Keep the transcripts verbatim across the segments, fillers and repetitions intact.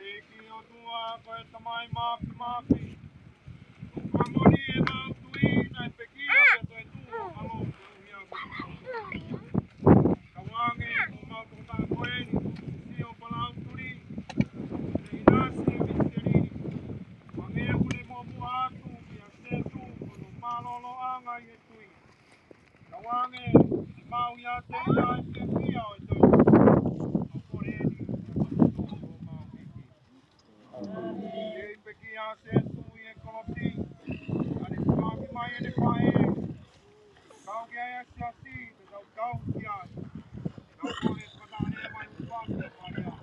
ʻEiki ʻOtua, ko e Tamai Māfimafi, ʻoku fakamoʻoni ʻemau tui naʻe pekia pea toetuʻu ʻo mālō koeʻuhi ko e Ngai he tui. Ka ʻoange, ʻe maʻu ʻiate ia ʻa e fiefia ʻo e toetuʻu. ʻO pole eni, ʻo maʻu hiki. ʻE ʻi pekia ʻa Sētū ʻi he kolosi. Ka ne tukuange mai ʻene faʻē. Kau ki ai ʻa e siasi, pea tau kau ki ai. Kau kole fakataha mai ʻo fānau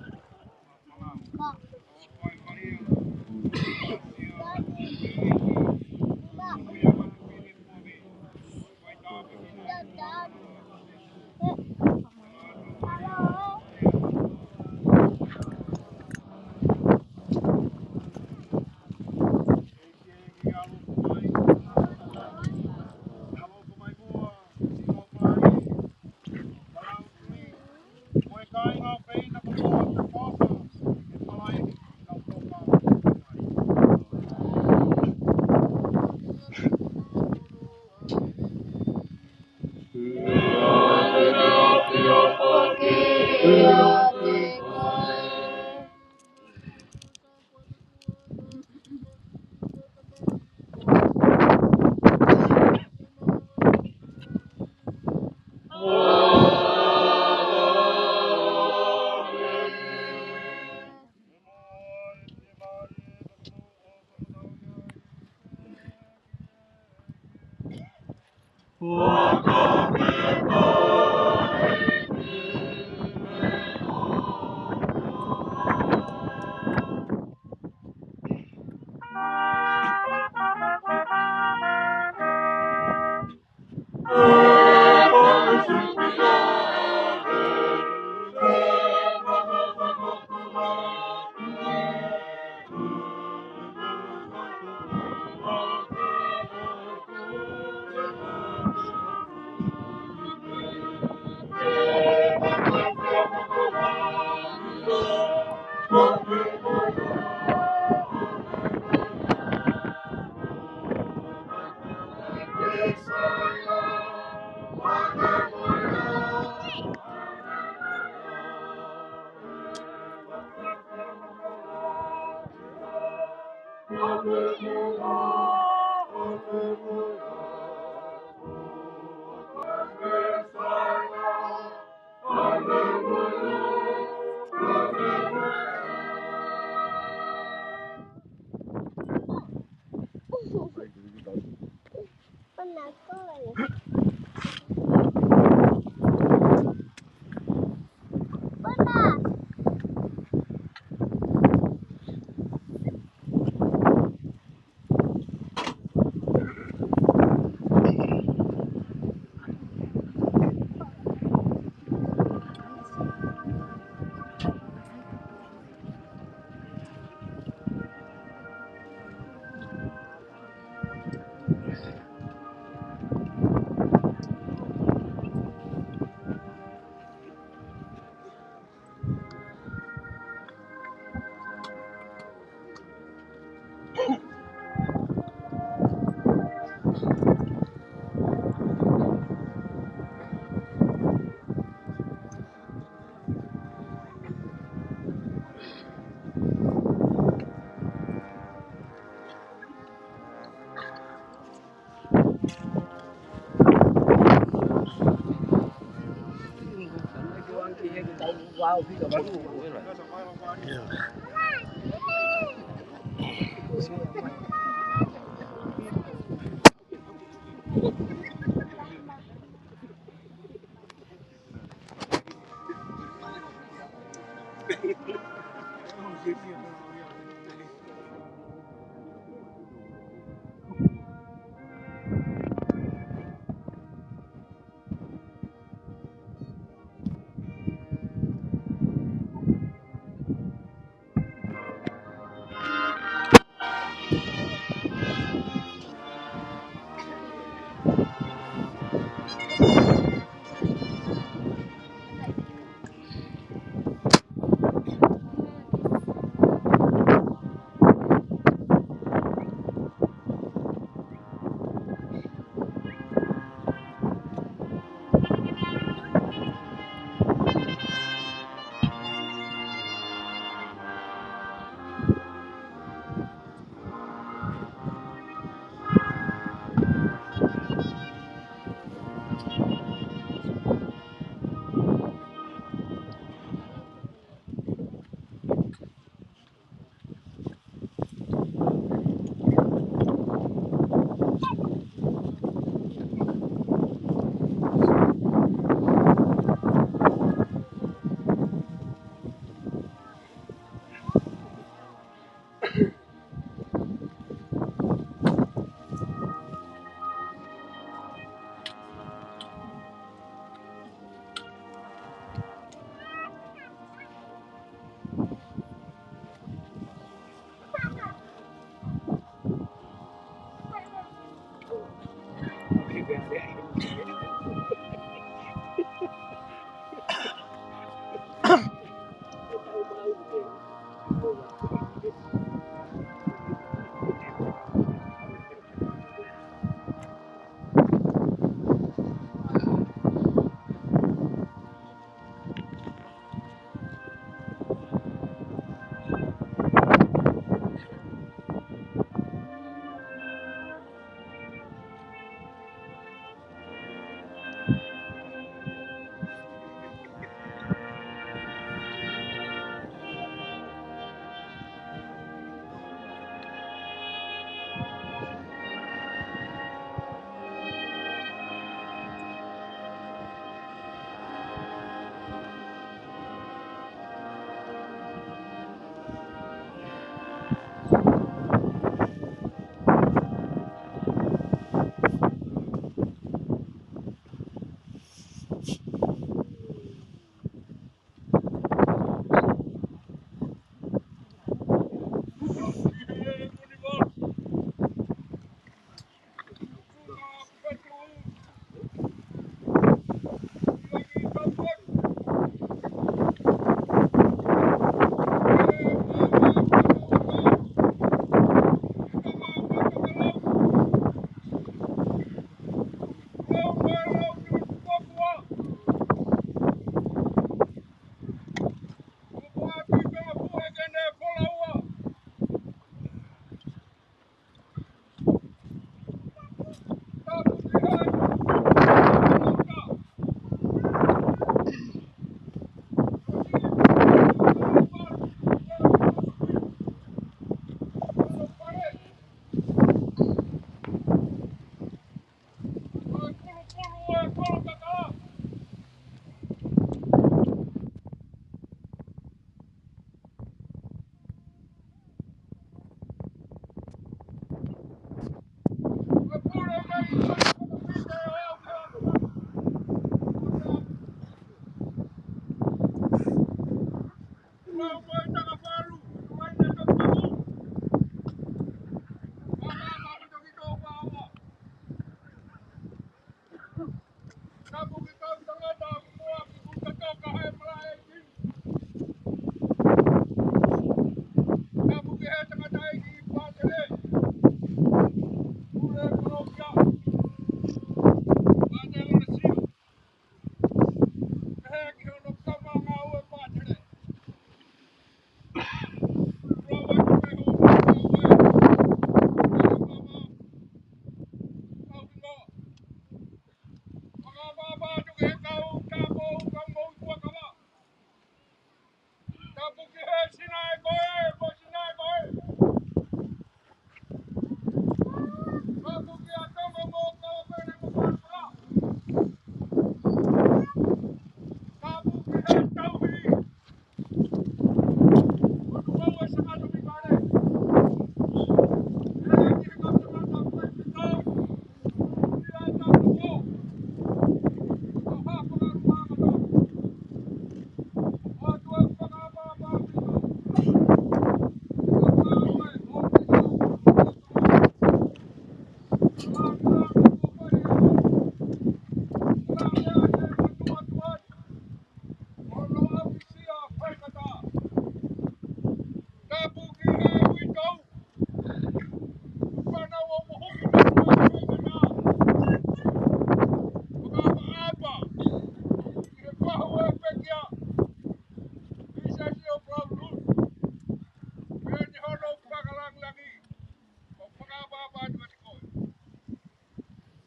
Malia.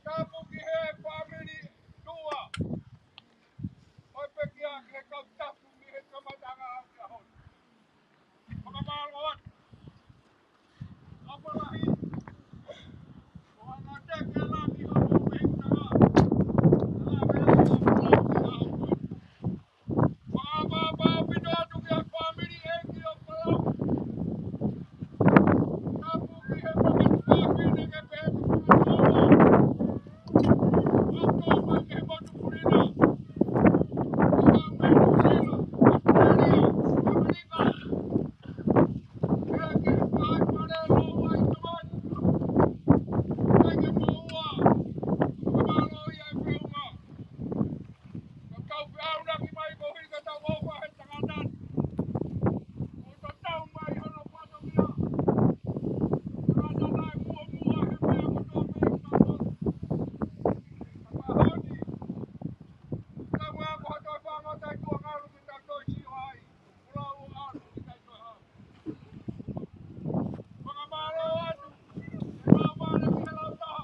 Tapu ki he fāmili Tua. ʻOi pekia ki he kau tapu mei he kamataʻanga ʻo e ʻaho ni. Fakamālō atu. ʻApalahi. ʻO hanga te ke lani ʻo mou mei taga. Ala mea ʻo mou mei taga. Fakapapau ʻaupito atu ki he fāmili ʻeiki ʻo Palau. Tapu ki he fakatātā fine ke pehē tuku atu ʻo ʻoua. ʻOku tau mai ki he motu pulina. ʻO hangē Nuʻu Sila, ʻAositelēlia, ʻAmelika. Pea ki he ngaahi fale lōua ʻi Tonga ni. Kae ke moua. Fakamālō ia e feʻunga. Ka tau feʻaunaki mai koeʻuhi ka tau ʻofa he tangata ni. ʻO tatau mai hono fatongia. Tangata naʻe muʻomuʻa he meʻa kotoa pē ʻoku tau ʻofa. Ka mahoni. Ka ua ko ha toe fanga tai tua ngalu ke tau toe sio ai. Kulau ʻo ʻalu ki tai tua hau. Fakamālō atu. Fakamālō ki he lautaha.